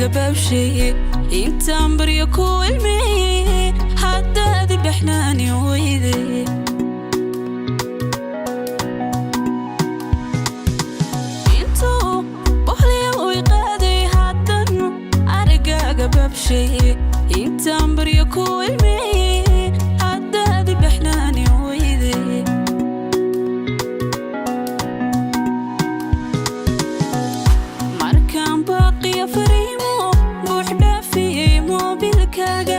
Aragaaga baabsheeye intaan baryo ku ilmeeye haddaadi baxnaani weyde. Intuu bohliya uy qaaday haddan aragaaga baabsheeye intaan baryo ku ilmeeye haddaadi baxnaani weyde. Markaan baaqiyo fariimo buux dhaafiyey moobilkaaga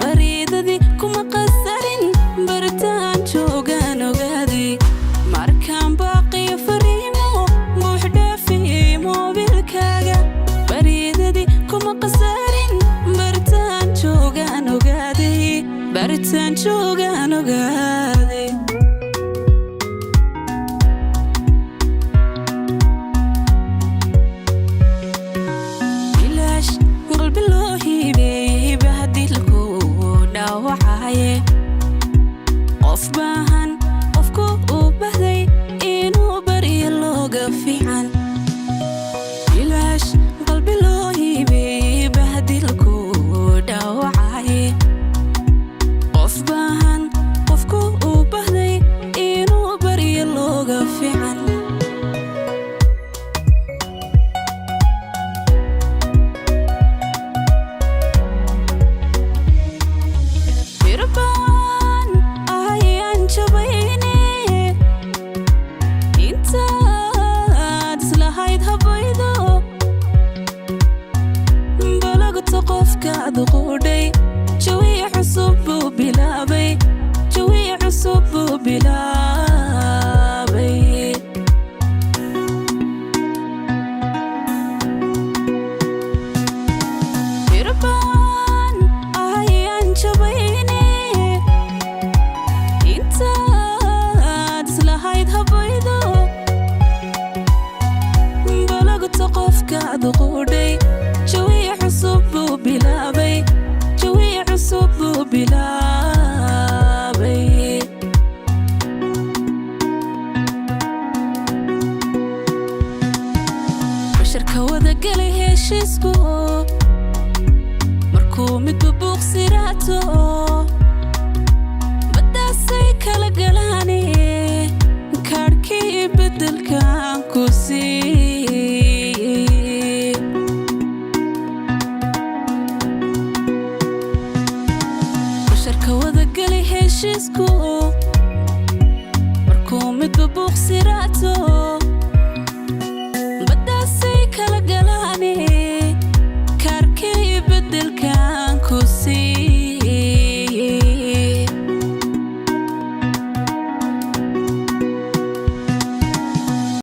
bariidadii kuma qasarin baritaan joogaan ogaaday. Markaan baaqiyo fariimo buux dhaafiyey moobilkaaga bariidadii kuma qasarin baritaan joogaan ogaaday, baritaan joogaan ogaaday. Bilaash qalbi loo hiibeeyey bahdilku dhaawacaye, qof baahan qofku uu bahday inuu baryo looga fiican. Bilaash qalbi loo hiibeeyey bahdilku dhaawacaye, qof baahan qofku uu bahday inuu baryo looga fiican. Birbaan ayaan jabayne intaad islahayd habaydo balagto qofkaad quudhay jawiya cusub buu bilaabay, jawiya cusub buu bilaabay. Birbaan ayaan jabayne intaad islahayd habaydo balagto qofkaad quudhay jawiya cusub buu bilaabay, jawiya cusub buu bilaabay. Basharka wadagelay heshiisku markuu midba buuqsiraato baddaasay kala galaane kaadhkii beddelkan ku siiyey. Basharka wadagelay heshiisku